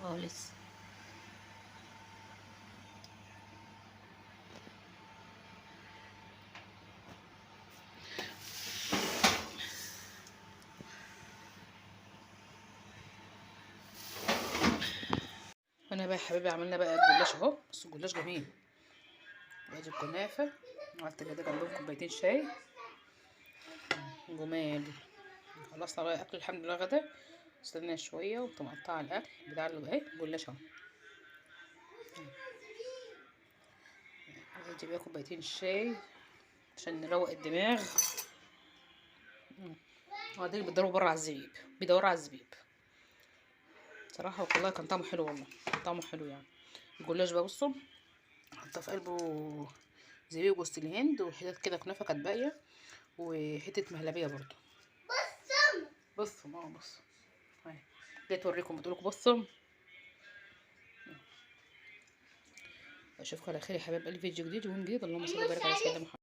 خالص. هنا بقى يا حبايبي عملنا بقى الجلاش اهو، بس الجلاش جميل. وادي الكنافه، عملت كده جنبهم كوبايتين شاي جمال. خلصنا بقى اكل الحمد لله غدا، استنى شوية وقمت مقطعه الاكل بتاع اهي جلاش اهو. ادي بقى كوبايتين شاي عشان نروق الدماغ. وبعدين بيضربوا بره على الزبيب، بيدوروا على الزبيب صراحة. والله كان طعمه حلو، والله طعمه حلو يعني. الجلاش بقى بصوا، حاطه في قلبه زبيب وجوز الهند وحتت كده كنافه كانت باقية، وحتة مهلبية برضو. بصوا بصوا بصوا اهي، جيت اوريكم بتقولكم بصوا. اشوفكم على خير يا حبايب قلبي، فيديو جديد ويوم جديد. اللهم صل وبارك على سيدنا محمد.